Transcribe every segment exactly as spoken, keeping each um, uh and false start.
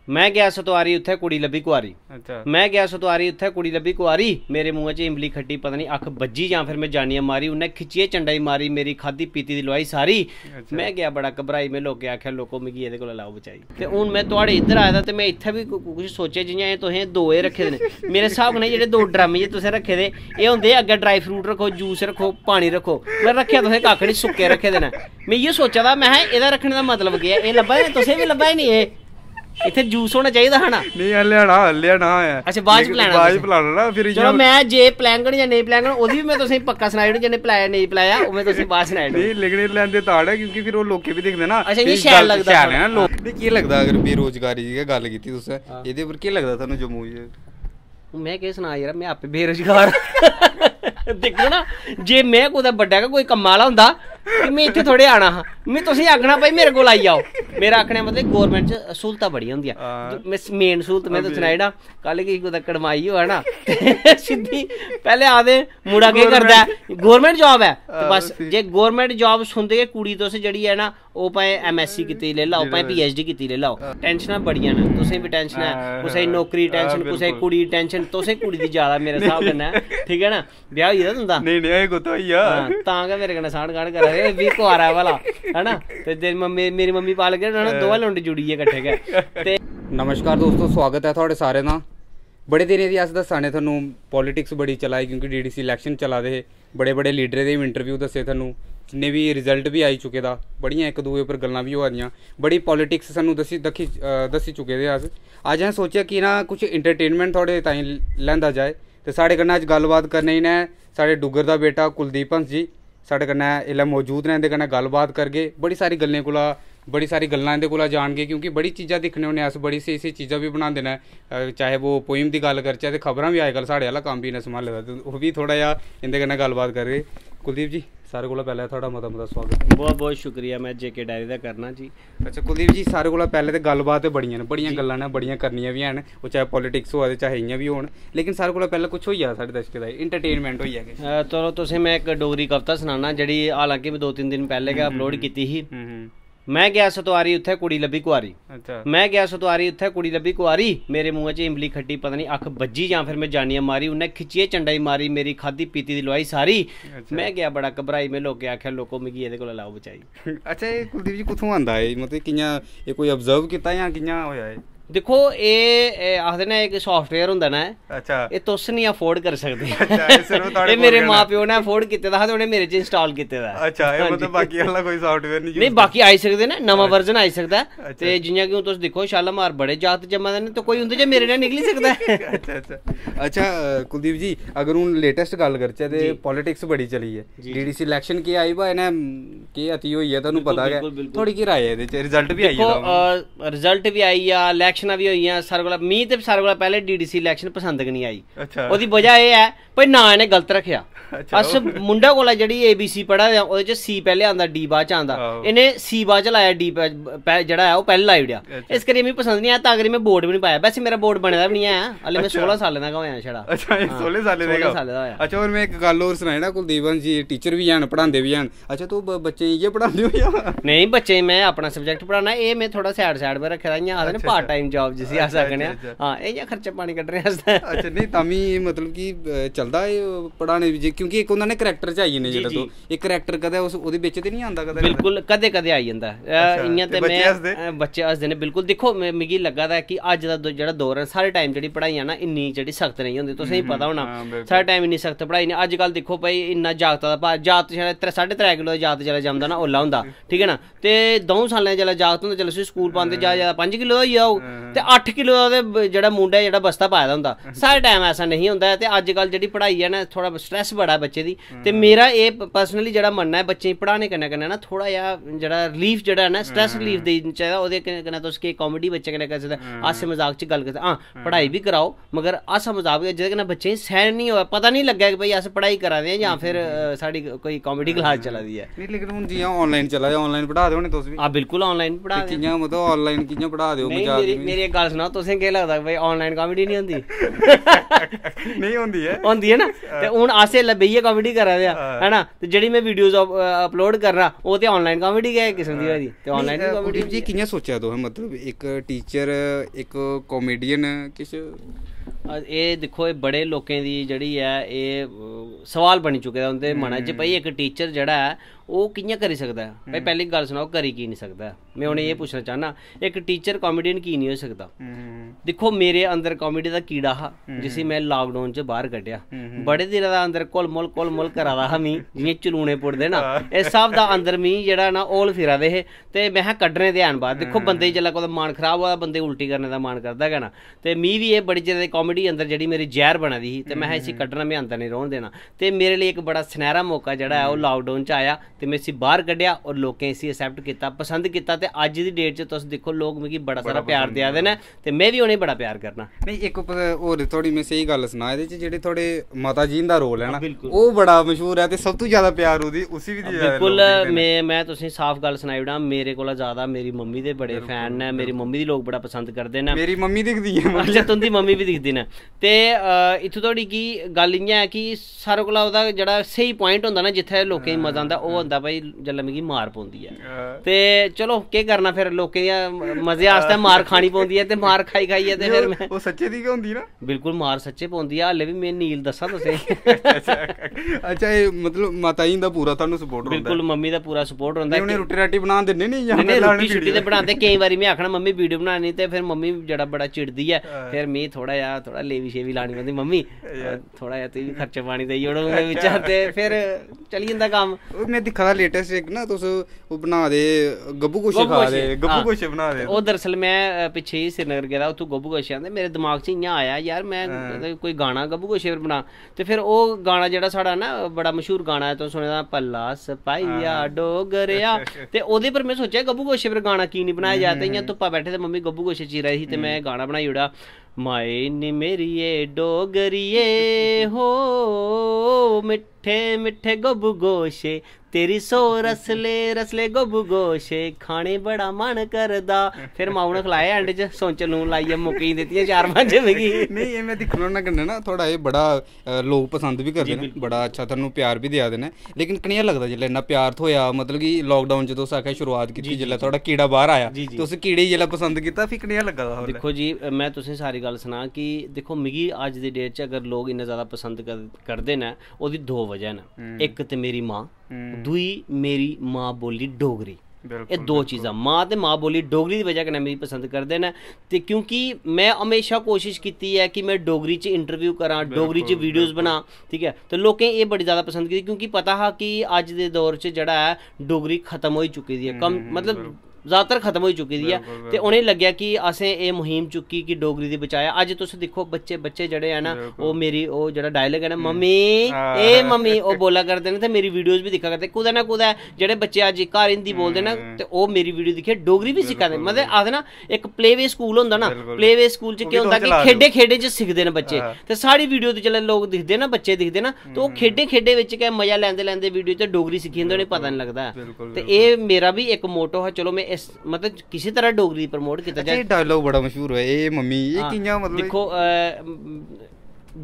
मैं गया सतवारी, उत्थै कुड़ी लब्भी कुआरी। अच्छा। मैं गया सतवारी, उत्थै कुड़ी लब्भी कुआरी। मेरे मुंहै च इमली खट्टी, पता नहीं अक्ख बज्जी जां फिर मैं जानियै मारी। उन्नै खिच्चियै चंडा गी मारी, मेरी खाद्धी पीती दी लुआई सारी। अच्छा। मैं गया बड़ा घबराई, मैं लोकें आखेआ, "लोको, मिगी एह्दे कोला लाओ बचाई।" ते हून मैं थुआढ़े इद्धर आए दा ते मैं इत्थै बी कु- कुछ सोचेआ, जि'यां एह् तुसें दो एह् रक्खे दे न। मेरे स्हाब कन्नै जेह्ड़े दो ड्रम जे तुसें रक्खे दे, एह् होंदे अग्गें ड्राई फ्रूट रक्खो, जूस रक्खो, पानी रक्खो। मैं रक्खेआ तुसें कक्ख निं, सुक्के रक्खे दे न। मैं इ'यै सोचा दा, मैं एह्दा रक्खने दा मतलब केह् ऐ? एह् लब्भा दे, तुसें बी लब्भा दे निं एह्? इत्थै जूस होना चाहिदा हा ना। नहीं, हल्ले ना, हल्ले ना है। अच्छा, बाद च plan बाद च तुसें। plan ना, फिर चलो, मैं जे पलैंगन जां नेईं पलैंगन, ओह्दी बी मैं तुसें पक्का सनाई ओड़ूं, जिन्ने पलाया नेईं पलाया, ओह् मैं तुसें बाद सनाई ओड़ूं। नहीं, लेकिन एह् लैंदे ताड़ ऐ, क्योंकि फिर ओह् लोकें बी दिखदे ना। अच्छा, इ'यां भी शैल गल्ल लगदा शैल थोह्ड़ा। ऐ ना लोक। नहीं, केह् लगदा अगर बेरोजगारी दी गै गल्ल कीती तुसें, हां। एह्दे पर केह् लगदा थुहानू जम्मू च? मैं केह् सनां यार, मैं आपे बेरोजगार। दिक्खो ना, जे मैं कुतै बड्डा गै कोई कम्मा आह्ला होंदा ते मैं इत्थै थोड़े आना हा। मैं तुसें आखना, "भाई, मेरे कोल आई जाओ।" मेरा आखने दा मतलब, गौरमैंट च स्हूलतां बड़ियां होंदियां। हां। मैं मेन स्हूलत मैं हां, तुसें सनाई ओड़ां, कल गी कुतै कड़माई होऐ ना, ते सिद्धी पैह्ले आखदे, "मुड़ा केह् करदा ऐ?" गौरमैंट जॉब ऐ। ते हां, बस, ठीक। जे गौरमैंट जॉब सुनदे गै कुड़ी तुस जेह्ड़ी ऐ ना, ओह् भाएं एमएससी कीती लेई लैओ, भाएं पीएचडी कीती लेई लैओ। टैंशनां बड़ियां न, तुसें बी टैंशन ऐ, हां, कुसै दी हां, नौकरी दी हां, टैंशन, कुसै दी बिल्कुल। कुड़ी दी टैंशन, तुसें कुड़ी दी ज्यादा मेरे स्हाब कन्नै, ठीक ऐ ना? ब्याह होई गेदा तुं'दा? नहीं, नहीं, अजें कुत्थै होई गेआ? हां, तां गै मेरे कन्नै साढ़ गाढ़ करा दे, एह् बी कुआरा ऐ भला, है ना? ते तेरी मम्मी, मेरी मम्मी पाल गै ना, दोऐ लौंडे जुड़ियै कट्ठे गै। ते नमस्कार दोस्तों, स्वागत ऐ थुआढ़े सारें दा। बड़े दिनें दी अस दस्सा ने थुहानू, पॉलिटिक्स बड़ी चला दी क्योंकि डीडीसी इलैक्शन चला दे हे। बड़े बड़े लीडरें दे इंटरव्यू दस्से थुहानू, जिन्ने बी रिजल्ट बी आई चुके दा, बड़ियां इक दूए उप्पर गल्लां बी होआ दियां, बड़ी पॉलिटिक्स सानू दस्सी दक्खी अ, दस्सी चुके दे अस। अज्ज असें सोचेआ कि ना कुछ एंटरटेनमेंट थुआढ़े ताईं लैंदा जाए, ते साढ़े कन्नै अज्ज गल्लबात करने न साढ़े डुग्गर दा बेटा कुलदीप हंस जी, साढ़े कन्नै इसलै मौजूद न, इं'दे कन्नै गल्लबात करगे। बड़ी सारी गल्लें कोला, बड़ी सारी गल्लां इं'दे कोला जानगे, क्योंकि बड़ी चीज़ां दिक्खने होन्ने अस, बड़ी स्हेई स्हेई चीज़ां बी बनांदे न। अ, चाहे वो पोइम दी गल्ल करचै ते खबरां बी अज्जकल साढ़े आह्ला कम्म बी इ'नें सम्हाले दा, ते ओह् बी थोह्ड़ा जेहा इं'दे कन्नै गल्लबात करगे। कुलदीप जी, सारें कोला पैह्लें थुआढ़ा मता मता स्वागत। बहुत बहुत शुक्रिया, मैं जेके डायरी दा करना जी। अच्छा कुलदीप जी, सारें कोला पैह्लें ते गल्लबात ते बड़ियां न, बड़ियां जी। गल्लां न, बड़ियां करनियां बी हैन, ओह् चाहे पॉलिटिक्स होआ दे चाहे इ'यां बी होन, लेकिन सारें कोला पैह्लें कुछ होई जा साढ़े दर्शकें दा, एंटरटेनमेंट होई जा किश। अ, चलो, तुसें मैं इक डोगरी कविता सनाना, जेह्ड़ी हालांकि मैं दो तिन्न दिन पैह्लें गै हम्म, अपलोड हम्म। कीती ही। हम्म, हम्म। मैं गेआ सतवारी, उत्थै कुड़ी लब्भी कुआरी। अच्छा। मैं गेआ सतवारी, उत्थै कुड़ी लब्भी कुआरी। मेरे मुंहै च इमली खट्टी, पता नहीं अक्ख बज्जी जां फिर मैं जानियै मारी। उन्नै खिच्चियै चंडा गी मारी, मेरी खाद्धी पीती दी लुआई सारी। अच्छा। मैं गेआ बड़ा घबराई, मैं लोकें आखेआ, "लोको, मिगी एह्दे कोला लाओ बचाई।" अच्छा, एह् कुलदीप जी कुत्थूं आंदा एह्? मतलब कि'यां, एह् कोई ऑब्जर्व कीता जां कि'यां होएआ एह्? दिक्खो, एह्, एह् आखदे ना, इक सॉफ्टवेयर होंदा ना, अच्छा। एह् तुस नहीं अफोर्ड करी सकदे। अच्छा, एह् सिर्फ थुआढ़े एह् मेरे कोल गै मां ना। प्यो ने अफोर्ड कीते दा हा ते उ'नें मेरे च इंस्टॉल कीते दा ऐ। अच्छा, एह् हां मतलब जी। बाकी आह्ला कोई सॉफ्टवेयर नहीं नहीं, use बाकी आई सकदे ना, नमां अच्छा। वर्जन आई सकदा ऐ। अच्छा। ते जि'यां कि हून तुस दिक्खो, शालामार बड़े जागत जम्मा दे न, ते कोई उं'दे च मेरे ने निकली सकदा ऐ। अच्छा, अच्छा। अच्छा, अ, कुलदीप जी, अगर हून लेटेस्ट गल्ल करचै ते जी। पॉलिटिक्स बड़ी चली ऐ। जी, डीडीसी इलैक्शन केह् आई बा इ'नें, केह् अति होई ऐ, तुहानू बिल्कुल, पता गै। बिल्कुल, बिल्कुल। थुआढ़ी केह् राय ऐ एह्दे च? रिजल्ट बी आई दिक्खो, गेदा हून। अ, रिजल्ट बी आई गेआ, इलैक्शनां बी होई गेइयां, सारें कोला, मी ते सारें कोला पैह्लें डीडीसी इलैक्शन पसंद गै निं आई। अच्छा। ओह्दी बजह एह् ऐ भई नांऽ इ'नें गलत रक्खेआ। अच्छा, अस ओह्। मुंडा कोला जेह्ड़ी एबीसी पढ़ा दे आं, ओह्दे च सी पैह्लें आंदा, डी बाद च आंदा। आहो। इ'नें सी बाद च लाया, डी पै-, पै-, जेह्ड़ा ऐ, ओह् पैह्लें लाई ओड़ेआ। अच्छा। इस करियै मिगी पसंद निं आया, तां करियै में वोट बी निं पाया। वैसे मेरा वोट बने दा बी निं ऐ, हाल्ले में अच्छा। सोलां सालें दा गै होएआ छड़ा। अच्छा, एह् हां, सोलां सालें दे गै सोलां ओ। सालें दा होएआ। अच्छा, होर में इक गल्ल होर सनाई ना, कुलदीप हंस जी टीचर बी हैन, पढ़ांदे बी हैन। अच्छा, तूं ब-, बच्चें गी इ'यै पढ़ांदे ओ जां? नेईं, बच्चें गी में अपना सब्जैक्ट पढ़ाना, एह् में थोह्ड़ा side side पर रक्खे दा, इ'यां आखदे ना, अच्छा, part अच्छा। time job जिसी अस अच्छा, आखने आं। अच्छा, अच्छा। हां, एह् इ'यां खर्चा पानी कड्ढने आस्तै। अच्छा, नेईं, तां बी मतलब कि, अ, चलदा एह् पढ़ाने बी, जे-, क्योंकि इक होंदा ना, करैक्टर च आई जन्ने जी, जेल्लै जी। तुस, इक करैक्टर कदें उस, ओह्दे बिच ते निं आंदा कदें? बिल्कुल, कदें-कदें आई जंदा ऐ। अ, अच्छा, इ'यां ते ते बच्चे में, हसदे? अ, बच्चे हसदे न, बिल्कुल। दिक्खो, में, मिगी लग्गा दा ऐ कि अज्ज दा दो-, जेह्ड़ा दौर ऐ, साढ़े टाइम जेह्ड़ी पढ़ाई ऐ ना, इन्नी जेह्ड़ी सख्त नेईं होंदी, तुसें गी हम्म, पता होना। हां, बिल्कुल। साढ़े टाइम इन्नी सख्त पढ़ाई नेईं, अज्जकल दिक्खो भाई, इन्ना जागता दा भार, जागत छड़ा त्रै, साढ़े त्रै किलो दा जागत जिसलै जमदा ना, ओल्लै होंदा, ठीक ऐ ना? ते द'ऊं सालें दा जिसलै जागत होंदा, जिसलै उसी स्कूल पांदे, ज्यादा, ज्यादा पंज किलो दा होई जा ओह्, हां। ते अट्ठ किलो दा ते ब-, जेह्ड़ा मुंडा ऐ, जेह्ड़ा बस्ता पाए दा होंदा। साढ़े टाइम ऐसा नेईं होंदा ऐ, ते अज्जकल जेह्ड़ी पढ़ाई ऐ ना, थोह्ड़ा स्ट्रेस बड़ा ऐ बच्चे दी। ते मेरा एह् प-, personally जेह्ड़ा मन्नना ऐ, बच्चें गी पढ़ाने कन्नै कन्नै ना थोह्ड़ा जेहा जेह्ड़ा relief जेह्ड़ा ऐ ना, स्ट्रेस relief देना चाहिदा। ओह्दे कन्नै कन्नै तुस केह् comedy बच्चें कन्नै करी सकदे, हास्से मजाक च गल्ल करी सकदे। हां, पढ़ाई बी कराओ, मगर हास्सा मजाक बी, जेह्दे कन्नै बच्चें गी सैह्न निं होऐ, पता निं लग्गै कि भाई अस पढ़ाई करा दे आं जां फिर, अ, साढ़ी कोई comedy class चला दी ऐ। नेईं, लेकिन हून जि'यां online चला दे, online पढ़ा दे होने तुस बी? हां, बिल्कुल online पढ़ा ते दे। कि'यां, मतलब, online कि'यां पढ़ा दे ओ? नेईं, मजाक मेरी, बी? मेरी इक गल्ल सनाओ, तुसें केह् लगदा कि भाई ऑनलाइन कॉमेडी नहीं होंदी? नहीं होंदी है। होंदी है ना। ते हून अस इसलै बेहियै कॉमेडी करा दे आं, है ना? ते जेह्ड़ी में वीडियोज़ अपलोड करना, ओह् ते ऑनलाइन कॉमेडी गै इक किस्म दी होई दी। ते ऑनलाइन बी कॉमेडी जी, कि'यां सोचेआ तुसें, मतलब इक टीचर, इक कॉमेडियन, किश? एह् दिक्खो, एह् बड़े लोकें दी जेह्ड़ी ऐ, एह् अ, सवाल बनी चुके दा उं'दे मनै च, भाई इक टीचर जेह्ड़ा ऐ, ओह् कि'यां करी सकदा ऐ? भाई पैह्ली गल्ल सनाओ, करी की निं सकदा ऐ? में उ'नें एह् पुच्छना चाह्न्नां, इक टीचर कॉमेडियन की निं होई सकदा? दिक्खो, मेरे अंदर कॉमेडी दा कीड़ा हा, जिसी में लाकडाउन च बाहर कड्ढेआ। बड़े दिनै दा अंदर घुलमुल घुलमुल करा दा हा मी, जि'यां चलूने पुड़दे ना, इस स्हाब दा अंदर मी जेह्ड़ा ना हौल फिरा दे हे। ते में हा कड्ढने ते हैन बाहर। दिक्खो, बंदे गी जेल्लै कुतै मन खराब होआ दा, बंदे गी उल्टी करने दा मन करदा गै ना। ते मी बी एह् बड़ी चिरै दी कॉमेडी अंदर जेह्ड़ी मेरी जैह्र बना दी ही, ते में हा इसी कड्ढना, में अंदर नेईं रौह्न देना। ते मेरे लेई इक बड़ा सनैह्रा मौका जेह्ड़ा ऐ, ओह् लाकडाउन च आया, ते में इसी बाहर कड्ढेआ और लोकें इसी एक्सेप्ट कीता, पसंद कीता। ते अज्ज दी डेट च तुस दिक्खो, लोक मिगी बड़ा सारा प्यार देआ दे न, ते में बी उ'नेंगी बड़ा प्यार करना। नहीं, इक उप्पर होर थोड़ी में स्हेई गल्ल सनां, एह्दे च जेह्ड़े थुआढ़े माता जी हुंदा रोल ऐ ना, बिल्कुल। ओह् बड़ा मशहूर ऐ ते सब तू ज्यादा प्यार ओह्दी, उसी बी दिया बिल्कुल। में, में तुसेंगी साफ गल्ल सनाई ओड़ां, मेरे कोला ज्यादा मेरी मम्मी दे बड़े फैन न, मेरी मम्मी दी लोक बड़ा पसंद करदे न। मेरी मम्मी दिखदी ऐ, मम्मी। अच्छा, तुं'दी मम्मी बी दिखदी न। ते अ, इत्थूं धोड़ी कि गल्ल इ'यां ऐ कि सारें कोला ओह्दा जेह्ड़ा स्हेई पॉइंट होंदा ना, जित्थै लोकें गी मजा आंदा, ओह् होंदा भाई, जेल्लै मिगी मार पौंदी ऐ। ते चलो, केह् करना फिर, लोकें दियां मजे आस्तै मार खानी पौंदी ऐ, ते मार खाई खाइयै ते फिर में ओह् सच्चे दी गै होंदी ना। बिल्कुल, मार सच्चे पौंदी ऐ। हाले बी में नील दस्सां तुसें गी। अच्छा, अच्छा, एह् मतलब माता जी हुंदा पूरा थुहानू सपोर्ट रौंह्दा? बिल्कुल, मम्मी दा पूरा सपोर्ट रौंह्दा। उ'नें रुट्टी राटी बनान दिंदे नहीं जां नहीं, नहीं, पैह्लें रुट्टी उ'नें छुट्टी ते video? बनांदे, केईं बारी में आखना, "मम्मी, वीडियो बनानी," ते फिर मम्मी जेह्ड़ा बड़ा चिड़दी ऐ, फिर में थोड़ा जेहा, थोड़ा लेवी शेवी लानी पौंदी, "मम्मी, थोड़ा जेहा तुगी बी खर्चा पानी देई ओड़ो ओह्दे बिच्चा," ते फिर चली जंदा कम्म। ओह् में दिक्खा दा लेटेस्ट इक ना, तुस ओह् बना दे, गब्बू गोशे गब्बू खा गोशे, दे, गब्बू हां। गोशे बना दे। ओह् दरअसल में, अ, पिच्छे ही श्रीनगर गेदा, उत्थूं गब्बू गोशे आंदे, मेरे दिमाग च इ'यां आया, "यार, में हां। मतलब कोई गाना गब्बू गोशे पर बना।" ते फिर ओह् गाना जेह्ड़ा साढ़ा ना बड़ा मशहूर गाना ऐ, तुस सुने दा, "भला सपाइया हां। डोगरेआ।" ते ओह्दे पर में सोचेआ, गब्बू गोशे पर गाना की निं बनाया जा? ते इ'यां धुप्पा बैठे दे मम्मी गब्बू गोशे चीरा दी ही, ते में गाना बनाई ओड़ेआ, "माए नी मेरिये डोगरिये हो, मिट्ठे मिट्ठे गब्बू गोशे, तेरी सौ रसले रसले गब्बू गोशे, खाने बड़ा मन करदा।" फिर माऊ ने खलाया एंड च, सौंच लून लाइयै मुक्की दित्तियां चार पंज मिगी। नहीं, एह् में दिक्खना होन्ना कन्नै ना, थुआढ़ा एह् बड़ा, अ, लोक पसंद बी करदे न, बड़ा अच्छा, थुहानू प्यार बी देआ दे न। लेकिन कनेहा लगदा जिसलै इन्ना प्यार थ्होएआ, मतलब कि लाकडाउन च तुस आखेआ शुरुआत कीती, जी, जी, जिसलै जी। थुआढ़ा कीड़ा बाहर आया, जी, जी। तुस कीड़े गी जिसलै पसंद कीता, फ्ही कनेहा लग्गा दा हा उसलै? दिक्खो जी, में तुसें सारी गल्ल सनां कि दिक्खो, मिगी अज्ज दी डेट च अगर लोक इन्ना ज्यादा पसंद कर-, करदे न, ओह्दी दो वजह न। इक ते मेरी मां, दूई मेरी मां बोली डोगरी। बिल्कुल, एह् दो चीजां, मां ते मां बोली डोगरी दी वजह कन्नै मिगी पसंद करदे न। ते क्योंकि में हमेशा कोशिश कीती ऐ कि में डोगरी च इंटरव्यू करां, डोगरी च बिल्कुल, वीडियोज़ बनां, ठीक ऐ? ते लोकें एह् बड़ी ज्यादा पसंद कीती, क्योंकि पता हा कि अज्ज दे दौर च जेह्ड़ा ऐ, डोगरी खत्म होई चुकी दी ऐ, कम, मतलब, ज्यादातर खत्म होई चुकी दी ऐ। बिल्कुल, ते उ'नेंगी लग्गेआ कि असें एह् मुहिम चुक्की कि डोगरी दी बचाया। अज्ज तुस दिक्खो, बच्चे, बच्चे जेह्ड़े ऐ ना, ओह् मेरी, ओह् जेह्ड़ा डायलॉग ऐ ना, "मम्मी, हां। ए मम्मी", ओह् बोला करदे न ते मेरी वीडियोज़ बी दिक्खा करदे। कुतै ना कुतै जेह्ड़े बच्चे अज्ज घर हिंदी बोलदे ना, ते ओह् मेरी वीडियो दिक्खियै डोगरी बी सिक्खा दे। मतलब, आखदे ना, इक प्ले वे स्कूल होंदा ना, बिल्कुल। प्ले वे स्कूल च ओह् केह् बी होंदा तुस कि चला दे। खेढे खेढे च सिखदे न बच्चे। हां। ते साढ़ी वीडियो ते जिसलै लोक दिखदे ना, बच्चे दिखदे ना, ते ओह् खेढे खेढे बिच गै मजा लैंदे लैंदे वीडियो च डोगरी सिक्खी जंदे, उ'नेंगी पता निं लगदा ऐ। बिल्कुल, ते बिल्कुल। एह् मेरा बी इक मोटो हा, चलो, में इस, मतलब, किसी तरह डोगरी प्रमोट कीता अच्छा, जाए। एह् डायलॉग बड़ा मशहूर होआ, "ए मम्मी, एह् हां, कि'यां, मतलब?" दिक्खो, अ, म,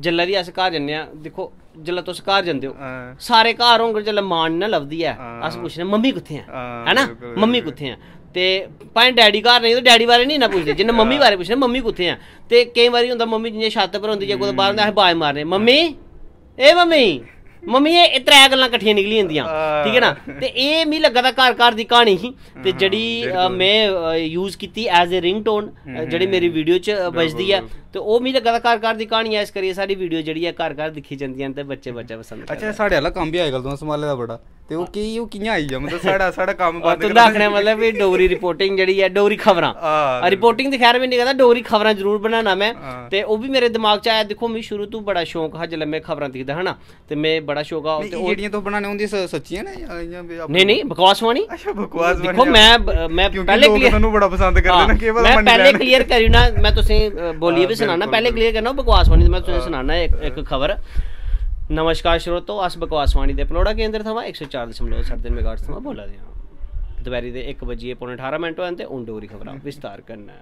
जेल्लै बी अस घर जन्ने आं, दिक्खो, जेल्लै तुस घर जंदे ओ, हां। सारे घर होङन, जेल्लै मां निं ना लभदी ऐ, हां। अस पुच्छने, "मम्मी कुत्थै ऐ?" हां, है ना? बिल्कुल, "मम्मी बिल्कुल। कुत्थै ऐ?" ते भाएं डैडी घर नेईं, ते डैडी बारै निं इन्ना पुच्छदे, जिन्ना मम्मी बारै पुच्छने, "मम्मी कुत्थै ऐ?" ते केईं बारी होंदा, मम्मी जि'यां छत्त पर होंदी जां कुतै बाह्र होंदी, अस बाज मारने, "मम्मी, ए मम्मी, मम्मी, एह्, एह् त्रै गल्लां कट्ठियां निकली जंदियां, हां। ठीक ऐ ना?" ते एह् मिगी लग्गा दा घर घर दी क्हानी ही, ते हां, जेह्ड़ी, अ, बिल्कुल। में, अ, यूज़ कीती एज ए रिंगटोन, अ, जेह्ड़ी मेरी वीडियो च, अ, बजदी ऐ, बिल्कुल। ते ओह् मिगी लग्गा दा घर घर दी क्हानी ऐ, इस करियै साढ़ी वीडियो जेह्ड़ी ऐ घर घर दिक्खी जंदियां न ते बच्चे बच्चे पसंद करदे अच्छा, न। साढ़े आह्ला कम्म बी अजकल तुसें संभाले दा बड़ा, ते ओह् की, ओह् कि'यां आई गेआ? मतलब, साढ़ा, साढ़ा कम्म और बंद तुं'दा करना आखने दा मतलब भी डोगरी रिपोर्टिंग जेह्ड़ी ऐ, डोगरी खबरां। हां, आ, रिपोर्टिंग ते खैर में निं करदा, डोगरी खबरां जरूर बनाना में। हां। ते ओह् बी मेरे दिमाग च आया, दिक्खो, मिगी शुरू तों बड़ा शौक हा, जिसलै में खबरां दिखदा हा ना, ते में बड़ा शौक हा। नहीं, ते एह् ओह् जेह्ड़ियां तुस बनाने होंदियां स-, सच्चियां न जां इ'यां बी अपनी? नेईं, नेईं, बकवास वाणी। अच्छा, बकवास वाणी दिक्खो, आ। मैं ब-, मैं क्योंकि पैह्ले लोक clear, तुहानू बड़ा पसंद करदे हां, न, केह् पता मैं मन्नी पैह्ले लैन। clear करी ना, मैं तुसें, अ, बोलियै हां, बी सनाना, बिल्कुल, पैह्ले बिल्कुल। clear करना, ओह् बकवास वाणी, मैं तुसें सनाना इक, इक खबर। नमस्कार श्रोतो, अस बकवास वाणी दे पलौड़ा केंद्र थमां इक सौ चार दशमलव सत्त दिन megahertz थमां बोला दे आं। दपैह्री दे इक बजियै पौने ठारां मिंट होए न ते हून डोगरी खबरां विस्तार कन्नै।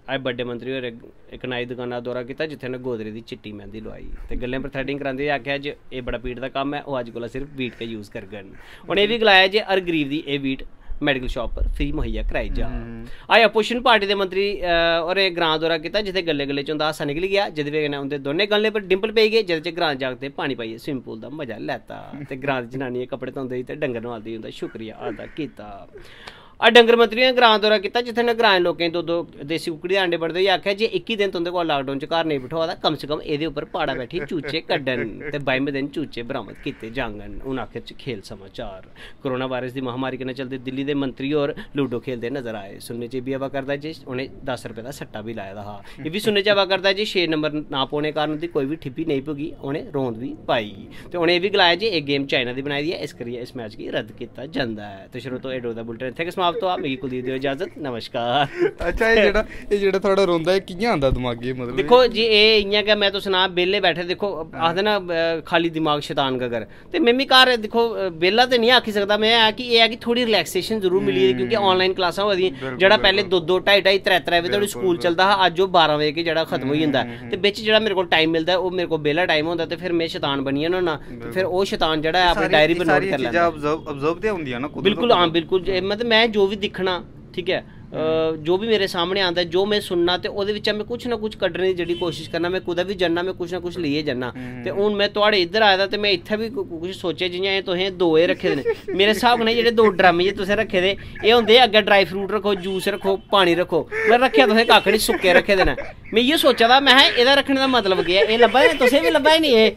अज्ज बड्डे मंत्री होरें इक नाई दकाना दा दौरा कीता, जित्थै उ'नें गोदरे दी चिट्टी मैंह्दी लोआई ते गल्लें पर थ्रेडिंग करांदे होई आखेआ जे एह् बड़ा पीठ दा कम्म ऐ, ओह् अज्ज कोला सिर्फ बीट गै यूज करङन। उ'नें एह् बी गलाया जे हर गरीब दी एह् बीट मेडिकल शाप पर फ्री मुहैया कराई जा। अज्ज अपोजिशन पार्टी दे मंत्री अ, होरें ग्रां दौरा कीता, जित्थै गल्ले गल्ले च उंदा हासा निकली गेआ, जेह्दी बजह कन्नै उंदे दौनें गल्लें पर डिंपल पेई गे, जेह्दे च ग्रां जागतें पानी पाइयै स्विमिंग पूल दा मजा लैता ते ग्रां दी जनानियां कपड़े धोंदे होई ते डंगर नुहालदे होई उंदा शुक्रिया अदा कीता। अज्ज डंगर मंत्री होरें ग्रां दौरा कीता, जित्थै उ'नें ग्रां दे लोकें गी दो दो देसी कुक्कड़ी दे अंडे बंडदे होई आखेआ जे इक्की दिन तुंदे कोल लाकडाउन च घर नेईं बठोआ दा, कम से कम एह्दे उप्पर प्हाड़ा बैठी चूचे कड्ढन ते बाइमें दिन चूचे बरामद कीते जाङन। हून आखिर च खेल समाचार। कोरोना वायरस दी महामारी कन्नै चलदे दिल्ली दे मंत्री होर लूडो खेलदे नजर आए। सुनने च एह् बी आवा करदा जे उ'नें दस रपेऽ दा सट्टा बी लाए दा हा। एह् बी सुनने च आवा करदा जे छे नंबर ना पौने कारण उं'दी कोई बी ठिप्पी नेईं भुगी, उ'नें रौंद बी पाई। ते उ'नें एह् बी गलाया जे एह् गेम चाइना दी बनाई दी ऐ, इस करियै इस मैच गी रद्द कीता जंदा ऐ। ते श्रोतो, एह् डोगरी दा बुलेटिन इत्थै गै समाप्त होआ। मिगी कुलदीप देओ इजाजत। नमस्कार। अच्छा, एह् जेह्ड़ा, एह् जेह्ड़ा थुआढ़ा रौंदा, एह् कि'यां आंदा दमागै च, मतलब? दिक्खो जी, एह् इ'यां गै, में तुस सनां, बेह्ले बैठे, दिक्खो, आखदे ना, अ, खाली दिमाग शैतान का घर। ते में बी घर, दिक्खो, अ, बेह्ला ते निं आखी सकदा में, ऐ कि एह् ऐ कि थोह्ड़ी रिलैक्सेशन जरूर मिली गेदी, क्योंकि आनलाइन क्लासां होआ दियां। जेह्ड़ा पैह्लें दो दो, ढाई ढाई, त्रै त्रै बजे धोड़ी स्कूल चलदा हा, अज्ज ओह् बारां बजे गै जेह्ड़ा खत्म होई जंदा ऐ। ते बिच जेह्ड़ा मेरे कोल टाइम मिलदा ऐ, ओह् मेरे कोल बेह्ला टाइम होंदा, ते फिर में शैतान बनी जन्ना होन्ना। ते फिर ओह् शैतान जेह्ड़ा ऐ, अपनी डायरी पर नोट करी लैंदा। ऑब्जर्व, ऑब्जर्व ते होंदियां ना, कुतै बिल्कुल, ना हां, कुतै। बिल्कुल। जे, मतलब, में जो बी दिक्खना, ठीक ऐ, अ, जो बी मेरे सामने आंदा ऐ, जो में सुनना, ते ओह्दे बिच्चा में कुछ ना कुछ कड्ढने दी जेह्ड़ी कोशिश करना, में कुतै बी जन्ना, में कुछ ना कुछ लेइयै जन्ना। ते हून में थुआढ़े इद्धर आए दा, ते में इत्थै बी कु-, कुछ सोचेआ, जि'यां एह् तुसें दो एह् रक्खे दे न। मेरे स्हाब कन्नै जेह्ड़े दो ड्रम जे तुसें रक्खे दे, एह् होंदे अग्गें ड्राई फ्रूट रक्खो, जूस रक्खो, पानी रक्खो, में रक्खेआ तुसें कक्ख निं, सुक्के रक्खे दे न। में इ'यै सोचा दा, में हा, एह्दा रक्खने दा मतलब केह् ऐ? एह् लब्भा दे, तुसें बी लब्भा दे निं एह्?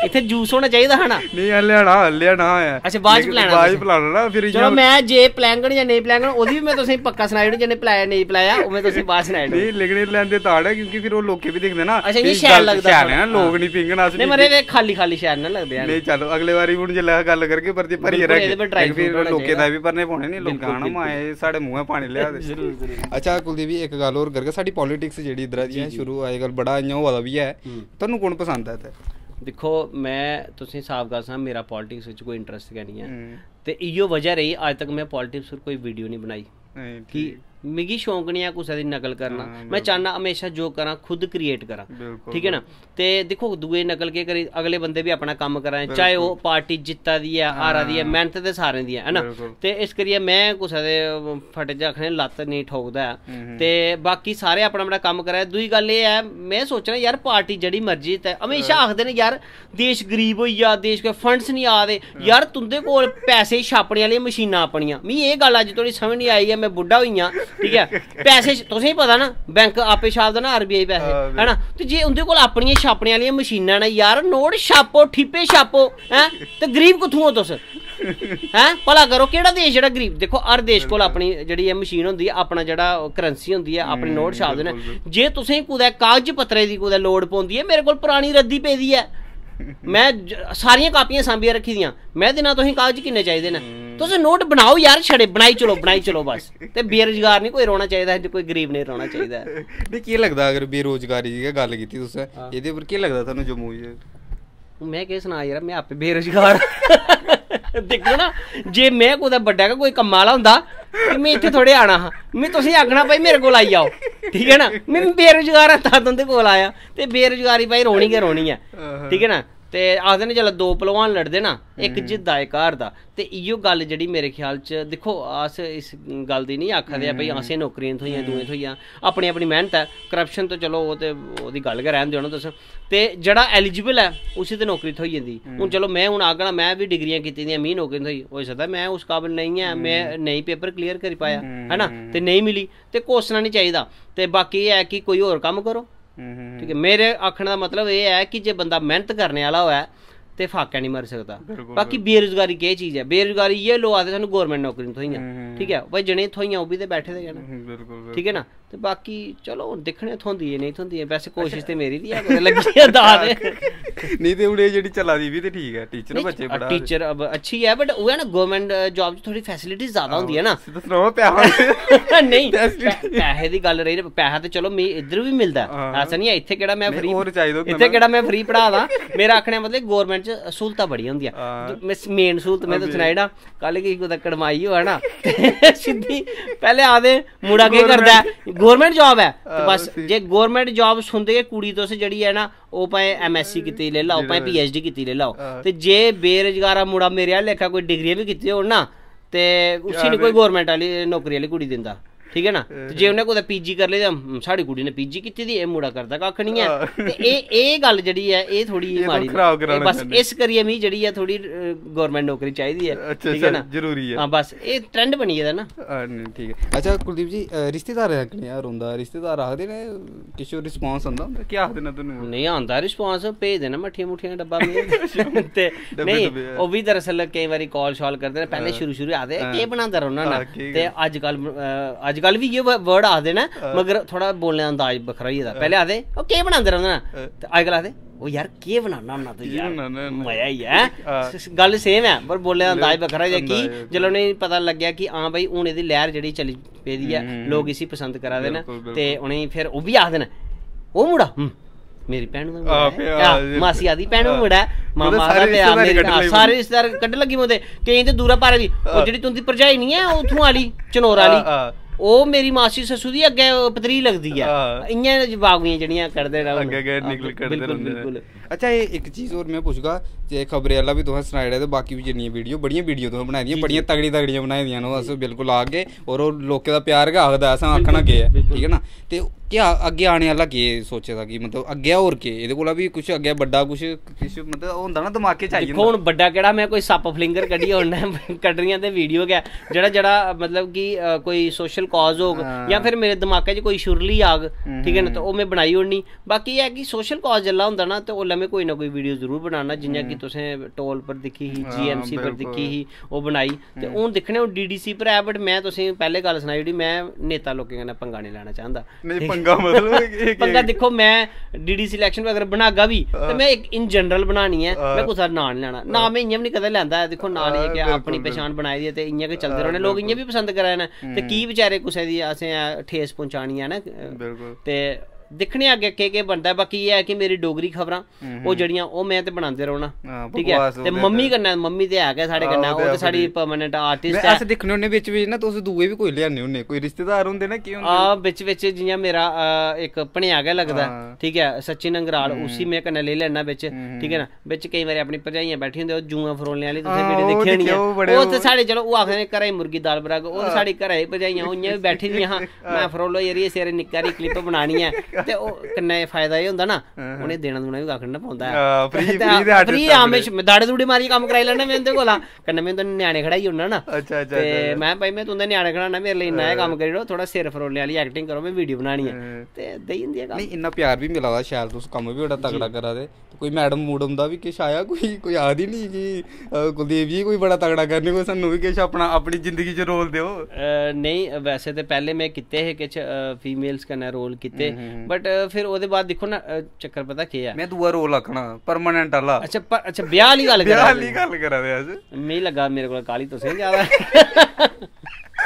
इत्थै जूस होना चाहिदा हा ना। नेईं, हल्लेआ ना, हल्लेआ ना ऐ। अच्छा, बाद च लेकिन पलैना बाद च तुसें। पलैना ना, फिर चलो, इ'यां में जे पलैंगन जां नेईं पलैंगन, ओह्दी बी में तुसेंगी पक्का सनाई ओड़नी, जिन्ने पलैया, नेईं पलैया, ओह् में तुसेंगी बाद च सनाई ओड़नी। नेईं, लेकिन एह् लैंदे ताड़ ऐ, क्योंकि फिर ओह् लोकें बी दिक्खदे ना, अच्छा, इ'यां शैल लगदा शैल ऐ ना, थोह्ड़ा। लोक निं पीङन, अस नेईं, निं मरे पींदे। एह् खाल्ली खाल्ली शैल ना लगदे हैन। नेईं, चलो, अगले बारी हून जिसलै गल्ल करगे, परतियै भरियै बिल्कुल, रखगे। एह्दे पर ड्राई इक फ्रूट फिर होना लोकें चाहिदा। दा बी भरने पौने निं, लोकें बिल्कुल, आना, बिल्कुल। माए, साढ़े मूंहै पानी लेआ दे। जरूर, जरूर। अच्छा, कुलदीप जी, इक गल्ल होर करगे, साढ़ी पॉलिटिक्स जेह्ड़ी इद्धरा दी जी, ऐ, जी। शुरू अजकल बड़ा इ'यां होआ दा बी ऐ। हम्म। तुहानू कौन पसंद ऐ इत्थै? दिक्खो, में तुसेंगी साफ गल्ल सनां, मेरा पॉलिटिक्स बिच कोई इंटरस्ट गै निं ऐ। हम्म। ते इ'यो वजह रेही, अज्ज तक में पॉलिटिक्स पर कोई वीडियो निं बनाई। नेईं, कि ठीक। मिगी शौंक निं ऐ कुसै दी नकल करना। हां, में बिल्कुल। चाह्न्नां हमेशा जो करां, खुद क्रिएट करां। बिल्कुल, ठीक ऐ ना? बिल्कुल। ते दिक्खो, दूए दी नकल केह् करी, अगले बंदे बी अपना कम्म करा दे, चाहे बिल्कुल। ओह् पार्टी जित्ता दी ऐ, हारा दी ऐ, हां। मेह्नत ते सारें दी ऐ, है ना? बिल्कुल। ते इस करियै में कुसै दे फटे च आखने लत्त नेईं ठोकदा ऐ। हम्म। ते बाकी सारे अपना अपना कम्म करा दे। दूई गल्ल एह् ऐ, में सोचना यार, पार्टी जेह्ड़ी मर्जी ते हमेशा हां। आखदे न यार, देश गरीब होई गेआ, देश कोल फंड्स निं आ दे। हां। यार, तुं'दे कोल पैसे छापने आह्लियां मशीनां अपनियां। मिगी एह् गल्ल अज्ज धोड़ी समझ निं आई ऐ, में बुड्ढा होई गेआं, ठीक ऐ? पैसे छ-, तुसेंगी पता ना, बैंक आपे छापदा ना, आरबीआई पैसे, हां, है ना? ते जे उं'दे कोल अपनियां छापने आह्लियां मशीनां न यार, नोट छापो, ठिप्पे छापो, हैं? ते गरीब कुत्थुं ओ तुस? हैं? भला करो, केह्ड़ा देश जेह्ड़ा गरीब? दिक्खो, हर देश कोल बिल्कुल। अपनी जेह्ड़ी ऐ मशीन होंदी ऐ, अपना जेह्ड़ा करेंसी होंदी ऐ, अपने हम्म, नोट छापदे न। बिल्कुल, बिल्कुल। जे तुसेंगी कुतै कागज पत्तरै दी कुतै लोड़ पौंदी ऐ, मेरे कोल परानी रद्दी पेदी ऐ। में ज-, सारियां कापियां सांभियै रक्खी दियां। में दिन्ना तुसेंगी कागज किन्ने चाहिदे न। हम्म। तुस नोट बनाओ यार, छड़े बनाई चलो, बनाई चलो बस। ते बेरोजगार निं कोई रौह्ना चाहिदा, कोई गरीब नेईं रौह्ना चाहिदा। नेईं, केह् लगदा अगर बेरोजगारी दी गै गल्ल कीती तुसें, हां। एह्दे उप्पर केह् लगदा थुहानू जम्मू च? में केह् सनां यार, में आपे बेरोजगार। दिक्खो ना, जे में कुतै बड्डा गै कोई कम्मा आह्ला होंदा, ते में इत्थै थोड़े आना हा। में तुसेंगी आखना, "भाई, मेरे कोल आई जाओ।" ठीक ऐ ना? में बेरोजगार आं, तां तुं'दे कोल आया। ते बेरोजगारी, भाई, रौह्नी गै रौह्नी ऐ। आहा। ठीक ऐ ना? ते आखदे न, जिसलै दो भलवान लड़दे ना, इक हम्म। जिद्दा, इक हारदा। ते इ'यो गल्ल जेह्ड़ी मेरे ख्याल च, दिक्खो, अस इस गल्ल दी निं आखा दे, भाई, हम्म। असें नौकरियां थ्होइयां, दूए हम्म। थ्होइयां, अपनी अपनी मेह्नत ऐ। करप्शन ते चलो, ओह् ते, ओह्दी गल्ल गै रैह्न देओ ना तुस। ते जेह्ड़ा एलिजिबल ऐ, उसी ते नौकरी थ्होई जंदी। हून हम्म। चलो, में हून आखना, में बी डिग्रियां कीती दियां, मिगी नौकरी थ्होई, होई सकदा में उस काबल नेईं ऐ, में हम्म। नेईं पेपर क्लियर करी पाया, हम्म, है ना? हम्म। ते नेईं मिली, ते कोसना निं चाहिदा। ते बाकी एह् ऐ कि कोई होर कम्म करो। हम्म, हम्म, ठीक ऐ, हम्म। मेरे आखने दा मतलब एह् ऐ कि जे बंदा मेह्नत करने आह्ला होऐ, ते फाकै निं मरी सकदा। बिल्कुल, बाकी बिल्कुल। बेरोजगारी केह् चीज ऐ? बेरोजगारी इ'यै, लोक आखदे, "सानूं गौरमैंट नौकरी निं थ्होइयां।" हम्म, हम्म। ठीक ऐ, भाई, जि'नेंगी थ्होइयां, ओह् बी ते बैठे दे गै न। हम्म, बिल्कुल, ठीक ऐ ना? बिल्कुल। ते बाकी चलो, हून दिक्खने आं, थ्होंदी ऐ, नेईं थ्होंदी ऐ। वैसे कोशिश ते मेरी बी ऐ, कुतै लग्गी जा दाऽ ते। नेईं ते हून एह् जेह्ड़ी चला दी, बी ते ठीक ऐ, टीचर नेईं, बच्चे पढ़ा दे। टीचर अब अच्छी ऐ, but उ'ऐ ना, गौरमैंट, अ, जाब च थोह्ड़ी फैसिलिटी जैदा होंदी ऐ ना। आहो, सिद्धा सनाओ, पैहा नेईं, फैसिलिटी। पै-, पैहे दी गल्ल रेही, पैहा ते चलो, मिगी इद्धर बी मिलदा ऐ। हां। ऐसा निं ऐ, इत्थै केह्ड़ा में नेईं, फ्री, होर चाहिदा होंदा इत्थै ना। केह्ड़ा में फ्री पढ़ा दा। मेरा आखने दा मतलब, गौरमैंट च स्हूलतां बड़ियां होंदियां। हां। मेन स्हूलत में तुसें सनाई ओड़ां, कल गी कुतै कड़माई होऐ ना, ते सिद्धी पैह्लें आखदे मुड़ा केह् करदा ऐ, गौरमैंट जाब ऐ। ते हां, बस, बस ठीक। जे गौरमैंट जाब सुनदे गै कुड़ी तुस जेह्ड़ी ऐ ना, ओह् भाएं एमएससी कीती लेई लैओ, भाएं पीएचडी कीती लेई लैओ, हां। ते जे बेरोजगारा मुड़ा मेरे आह्ला लेखा कोई डिग्रियां बी कीती होन ना, ते उसी निं कोई गौरमैंट आह्ली नौकरी आह्ली कुड़ी दिंदा, ठीक ऐ ना? ते जे उ'नें कुतै पीजी करी लेई ते, "हम्म, साढ़ी कुड़ी ने पीजी कीती दी, एह् मुड़ा करदा कक्ख निं ऐ।" हां। ते एह्, एह् गल्ल जेह्ड़ी ऐ, एह् थोह्ड़ी एह् माड़ी तुस खराब कराना बस चांह्दे। इस करियै मिगी जेह्ड़ी ऐ थोह्ड़ी, अ, गौरमैंट नौकरी चाहिदी ऐ, अच्छा, ठीक ऐ अच्छा, ना? जरूरी ऐ। हां, बस एह् ट्रेंड बनी गेदा ना। हां, नेईं, ठीक ऐ। अच्छा कुलदीप जी, अ, रिश्तेदारें दा कनेहा रौंह्दा? रिश्तेदार आखदे न किश रिस्पांस आंदा उं'दा? केह् आखदे न तुहानू? नेईं आंदा रिस्पांस, भेजदे न मट्ठियां मुट्ठियां डब्बा में। ते डब्बे नेईं, डुब्बे, हां। ओह् बी दरअसल केईं बारी काल शाल करदे न, पैह्लें हां। शुरू शुरू आखदे, हां। "केह् बनांदा रौह्ना होन्ना?" हां, केह् ते गल्ल? अजकल, अ, अजकल बी इ'यै व-, वर्ड आखदे न, हां। मगर थोह्ड़ा बोलने दा अंदाज बक्खरा होई गेदा। हां। पैह्लें आखदे, "ओह् केह् बनांदा रौह्ना?" हां। ते अजकल आखदे, "ओह् यार, केह् बनाना होन्ना तूं केह् यार?" बनाना होन्ना? मजा ही ऐ। हां। स-, स-, गल्ल सेम ऐ, पर बोलने दा अंदाज बक्खरा होई गेआ। की? अंदाज बक्खरा। जिसलै उ'नेंगी पता लग्गेआ कि हां भाई, हून एह्दी लैह्र जेह्ड़ी चली पेदी ऐ, हम्म, हम्म। लोक इसी पसंद करा दे न, बिल्कुल, बिल्कुल। ते उ'नेंगी फिर ओह् बी आखदे न, "ओह् मुड़ा, हम्म, मेरी भैनू दा मुड़ा हां, ऐ।" हां, हां, मासी आखदी, "भैनू हां। मुड़ा ऐ।" मामा मतलब आखदा, सारे "भैया, रिश्तेदार मेरी कट्ठे भैनू।" लग्गी सारे रिश्तेदार कट्ठे लग्गी पौंदे। केईं ते दूरा भारे दी, "ओह् हां। जेह्ड़ी तुं'दी भरजाई निं ऐ, ओह् उत्थूं आह्ली, चनौर आह्ली, हां, हां। ओह् मेरी मासी सस्सू दी अग्गें पतरी लगदी ऐ।" हां। इ'यां बागुइयां जेह्ड़ियां कड्ढदे न हून। अग्गें गै हां, निकल, कड्ढदे बिल्कुल, रौंह्दे न। बिल्कुल। अच्छा, एह् इक चीज होर में पुच्छगा, जे खबरै आह्ला बी तुसें सनाई ओड़ेआ ते बाकी बी जिन्नियां वीडियो, बड़ियां वीडियो तुसें बनाई दियां, जी, बड़ियां जी। तगड़ियां तगड़ियां बनाई दियां न, ओह् अस बिल्कुल आखगे, और ओह् लोकें दा प्यार गै आखदा, असें आखना बिल्कुल, केह् ऐ, बिल्कुल। ठीक ऐ ना? ते क्या अग्गें आने आह्ला केह् सोचे दा कि मतलब अग्गें होर केह्? एह्दे कोला बी कुछ अग्गें बड्डा कुछ, किश मतलब होंदा ना दमाकै च आई दिक्खो जंदा। हून बड्डा केह्ड़ा, में कोई सप्प flinger कड्ढियै ओड़ना ऐ, कड्ढनियां ते वीडियो गै, जेह्ड़ा, जेह्ड़ा मतलब कि, अ, कोई सोशल काज होग हां। जां फिर मेरे दमाकै च कोई छुरली आग, हम्म, ठीक ऐ ना, ते हम्म। ओह् में बनाई ओड़नी। बाकी एह् ऐ कि सोशल काज जिसलै होंदा ना, ते उसलै में कोई ना कोई वीडियो जरूर बनाना, जि'यां कि हम्म। तुसें टोल पर दिक्खी ही, हां, जीएमसी पर बिल्कुल। दिक्खी ही, ओह् बनाई। ते हम्म। हून दिक्खने, हून डीडीसी पर ऐ, but में तुसेंगी पैह्लें गल्ल सनाई ओड़ी, में नेता लोकें कन्नै पंगा निं लैना चांह्दा। नेईं, ठीक ऐ? पंगा मतलब एह् केह्? पंगा दिक्खो, में डीडीसी इलैक्शन अगर बनागा बी, ते हां। में इक in general बनानी ऐ, हां। में कुसै दा नांऽ निं लैना। नांऽ हां। में इ'यां बी निं कदें लैंदा ऐ। दिक्खो, नांऽ लेइयै हां, केह्, बिल्कुल, अपनी बिल्कुल। पन्छान बनाई दी ऐ, ते इ'यां गै चलदे हां, रौह्ने लोक, बिल्कुल। इ'यां बी पसंद करा दे न। ते हम्म। की बेचारे कुसै दी असें, अ, ठेस पहुंचानी ऐ ना? बिल्कुल। ते दिक्खने आं अग्गें केह् केह् बनदा ऐ। बाकी एह् ऐ कि मेरी डोगरी खबरां, हम्म, ओह् हम्म। जेह्ड़ियां, ओह् में ते बनांदे रौह्ना, हां, ठीक ऐ? बकवास ते ओह्दे मम्मी ते कन्नै, मम्मी ते है गै साढ़े हां, कन्नै, ओह् ते ओह् ते साढ़ी अपनी permanent artist ऐ। अस दिक्खने होन्ने बिच बिच ना, तुस दूए बी कोई लेआने होन्ने, कोई रिश्तेदार होंदे ना, केह् होंदे? हां, बिच बिच जि'यां मेरा, अ, इक भनेआ गै लगदा ऐ, हां। ठीक ऐ, सचिन अंगराल, हम्म। उसी में कन्नै लेई लैना बिच, हम्म। ठीक ऐ ना? बिच केईं बारी अपनी भरजाइयां बैठी होंदियां, ओह् जूआं फरोलने आह्ली तुसें हां, वीडियो ओह् दिक्खी होनी दिक्खेआ, ऐ। ओह् बड़े ओह् ते ओह् साढ़े, चलो, ओह् आखदे न, "घरै दी मुर्गी दाल बराग", ओह् ते हां। साढ़ी घरै दी भरजाइयां, ओह् इ'यां बी बैठी दियां हां। हां। में फरोलो, "यरी, इस बारी निक्की हारी clip बनानी ऐ।" ते ओह् कन्नै फायदा एह् होंदा ना, हां, हां। उ'नें देना दूना बी कक्ख निं ना पौंदा ऐ। हां, free, ते free दे artist फ्री आं, में अपने। श-, में दाड़े दूड़े मारियै कम्म कराई लैन्ना में उं'दे कोला। कन्नै में उं'दे ञ्याणे खड़ाई ओड़ना ना। अच्छा, अच्छा, ते अच्छा, अच्छा। में, "भाई, में तुं'दे ञ्याणे खड़ाना, मेरे लेई इन्ना गै हां। कम्म करी ओड़ो, थोह्ड़ा सिर फरोलने आह्ली acting करो, में वीडियो बनानी ऐ।" हां। ते देई जंदी ऐ कम्म। नेईं, इन्ना प्यार बी मिला दा शैल, तुस कम्म बी बड़ा जी। तगड़ा करा दे। ते कोई मैडम मूडम दा बी किश आया, कोई, कोई आखदी निं कि, अ, "कुलदीप जी, कोई बड़ा तगड़ा करने, कोई सानूं बी किश अपना, अपनी जिंदगी च role देओ"? अ, नेईं, वैसे ते पैह्लें में कीते हे किश, अ, females कन्नै role कीते, हम्म, हम्म, हम्म। But, अ, फिर ओह्दे बाद दिक्खो ना, अ, चक्कर पता केह् ऐ? में दूआ role आखना, permanent आह्ला। अच्छा, पर, अच्छा, ब्याह् आह्ली गल्ल ब्याह् करा दे आह्ली ओ। गल्ल करा दे अस। मिगी लग्गा मेरे कोला काह्ली तुसें ज्यादा।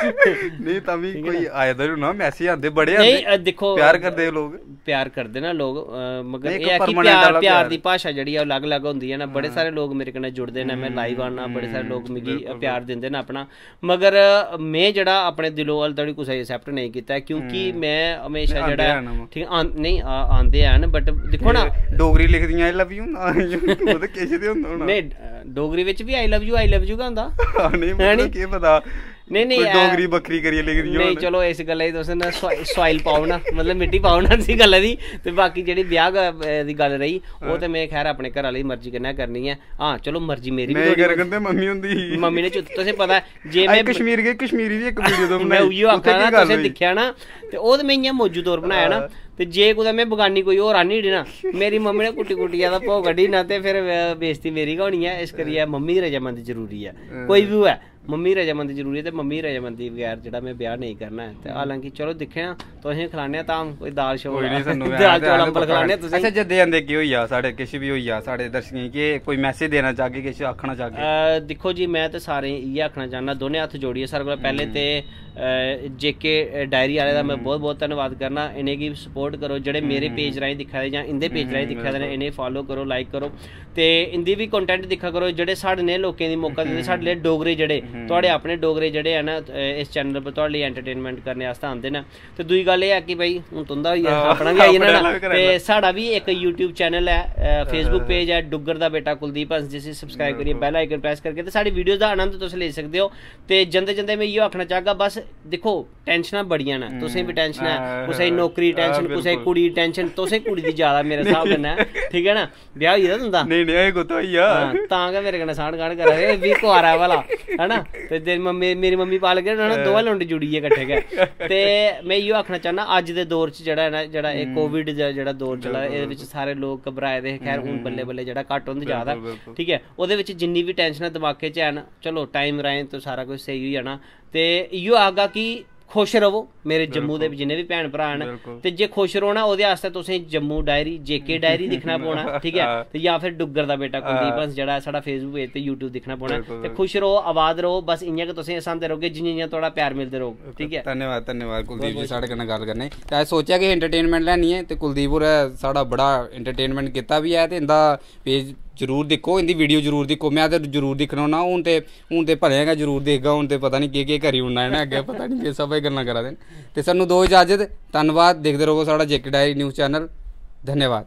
नेईं, तां बी ठीक ऐ कोई ना? आए दा होना, message आंदे, बड़े नेईं, आंदे। अ, दिक्खो, प्यार करदे लोक। प्यार करदे ना लोक, अ, मगर नेईं, इक एह् ऐ कि permanent प्यार, आह्ला प्यार प्यार। दी भाशा जेह्ड़ी ऐ, ओह् अलग-अलग होंदी ऐ ना। बड़े हां। सारे लोक मेरे कन्नै जुड़दे न, में हम्म, live आना, बड़े सारे हम्म, लोक मिगी बिल्कुल, प्यार बिल्कुल। दिंदे न अपना। मगर, अ, में जेह्ड़ा अपने दिलों हाल धोड़ी कुसै गी accept नेईं कीता ऐ, क्योंकि हम्म। में म्हेशा नेईं, आंदे जेह्ड़ा ऐ, हैन। ठीक, आं-, नेईं, आ-, आंदे हैन, but दिक्खो ना, ते डोगरी लिखदियां I love you ना, ओह् ते किश ते होंदा होना। नेईं, अ, डोगरी बिच बी I love you, I love you गै होंदा। हां, नेईं, है मतलब, नी? केह् पता। नेईं, नेईं, कोई ऐ-, डोगरी बक्खरी करियै लिखदियां नेईं, होन। चलो, इस गल्लै गी तुस ना soil, soil पाओ ना, मतलब, मिट्टी पाओ ना इसी गल्लै दी। ते बाकी जेह्ड़ी ब्याह् ग-, दी गल्ल रेही, ओह् हां। ते में, खैर, अपने घरै आह्ली दी मर्जी कन्नै करनी ऐ। हां, चलो, मर्जी मेरी बी नेईं थोह्ड़ी करङन होनी। ते मम्मी होंदी ही। मम्मी ने चुत्त, तुसें पता ऐ, जे आई में कश्मीर गे, कश्मीरी बी इक वीडियो तो में बनाई। उ'ऐ उत्थै आखा ना, केह् गल्ल तुसें होई? दिक्खेआ ना, ते ओह् ते में इ'यां मौजू तौर बनाया ना। हां। ते जे कुतै में बगानी कोई होर आह्नी ओड़ी ना, मेरी मम्मी ने कुट्टी कुट्टियै दा भौऽ कड्ढी ना, ते फिर, अ, बेइज्जती मेरी गै होनी ऐ। इस करियै हां। मम्मी दी रजामंदी जरूरी ऐ। हां। कोई बी होऐ, मम्मी रजामंदी जरूरी ऐ ते मम्मी रजामंदी बगैर जेह्ड़ा में ब्याह नेईं करना ऐ। ते हालांकि चलो दिक्खने आं, तुसें खलाने आं धाम, कोई दाल शोल, कोई नहीं, सानू दाल चौल अम्बल खलाने आं तुसें। अच्छा, जद्दे जंदे केह् होई जा साढ़े, किश बी होई जा साढ़े दर्शकें गी, कोई मैसेज देना चाहगे, किश आखना चाहगे? अ, दिक्खो जी, में ते सारें गी इ'यै आखना चाहना, दोनें हत्थ जोड़ियै सारें कोला पैह्ले ते जेके डायरी आह्ले दा में बहुत बहुत धन्नवाद करना। इ'नेंगी सपोर्ट करो, जेह्ड़े मेरे पेज राहें दिक्खा दे जां इं'दे पेज राहें दिक्खा दे न, इ'नेंगी फॉलो करो, लाइक करो, ते इं'दी बी कंटेंट दिक्खा करो। जेह्ड़े साढ़े नेह् लोकें दी मौका दिंदे, साढ़े लेह् डोगरे जेह्ड़े, थुआढ़े अपने डोगरे जेह्ड़े हैन, अ, इस चैनल पर थुआढ़े लेई एंटरटेनमेंट करने आस्तै आंदे न। ते दूई गल्ल एह् ऐ कि भाई, हून तुं'दा होई गेआ, हां, अपना बी आई जाना अपने ना। आह्ला बी कराई ते लैओ। साढ़ा बी इक YouTube चैनल ऐ, फेसबुक पेज ऐ डुग्गर दा बेटा कुलदीप हंस, जिसी सब्सक्राइब करियै, बैल आइकन प्रैस करके ते साढ़ी वीडियोज़ दा आनंद तुस लेई सकदे ओ। ते जंदे जंदे में इ'यो आखना चाहगा, बस दिक्खो, टैंशनां बड़ियां न, तुसें बी टैंशन ऐ, हां, कुसै दी हां, नौकरी दी टैंशन, हां, कुसै दी बिल्कुल। कुड़ी दी टैंशन, तुसें कुड़ी दी ज्यादा मेरे स्हाब कन्नै, ठीक ऐ ना? ब्याह होई गेदा तुं'दा? नेईं नेईं, अजें कुत्थै होई गेआ? हां, तां गै मेरे कन्नै सांढ गांढ करा दे, बी कुआरा ऐ भला, है ना? ते तेरी मम्मी, मेरी मम्मी पाल के उ'नें दोऐ लौंडे जुड़ियै कट्ठे गै। ते में इ'यो आखना चाहना, अज्ज दे दौर च जेह्ड़ा ऐ ना, जेह्ड़ा एह् कोविड दा जेह्ड़ा दौर चला दा, एह्दे बिच सारे लोक घबराए दे हे। खैर, हून बल्लें बल्लें जेह्ड़ा घट्ट होंदा जा दा, बिल्कुल, बिल्कुल। ठीक ऐ? ओह्दे बिच जिन्नी बी टैंशनां दमाकै च हैन, चलो, टाइम राहें ते सारा कुछ स्हेई होई जाना। ते इ'यो आखगा कि खुश रवो मेरे जम्मू दे जिन्ने बी भैन भ्राऽ न, बिल्कुल। ते जे खुश रौह्ना ओह्दे आस्तै तुसें जम्मू डायरी, जेके डायरी दिक्खना पौना, ठीक ऐ? हां। ते जां फिर डुग्गर दा बेटा कुलदीप हां। हंस जेह्ड़ा ऐ साढ़ा फेसबुक पेज ते यूट्यूब दिक्खना पौना। बिल्कुल, ते बिल्कुल। खुश रवो, आबाद रवो, बस इ'यां गै तुसें हसांदे रौह्गे जि'यां जि'यां थुआढ़ा प्यार मिलदे रौह्ग, ठीक ऐ? धन्यवाद, धन्यवाद कुलदीप जी, साढ़े कन्नै गल्ल करने। ते अस सोचेआ कि एंटरटेनमेंट लैनी ऐ, ते कुलदीप होर साढ़ा बड़ा एंटरटेनमेंट कीता बी ऐ, ते इं'दा पेज जरूर दिक्खो, इं'दी वीडियो जरूर दिक्खो। में ते जरूर दिक्खना होन्ना। हून ते हून ते भलेआं गै जरूर दिखगा, हून ते पता निं केह् केह् करी ओड़ना इ'नें अग्गें, पता निं किस स्हाबै गल्लां करा दे न। ते सानूं दो इजाजत, धन्नवाद, दिखदे र'वो साढ़ा जेके डायरी न्यूज़ चैनल। धन्यवाद।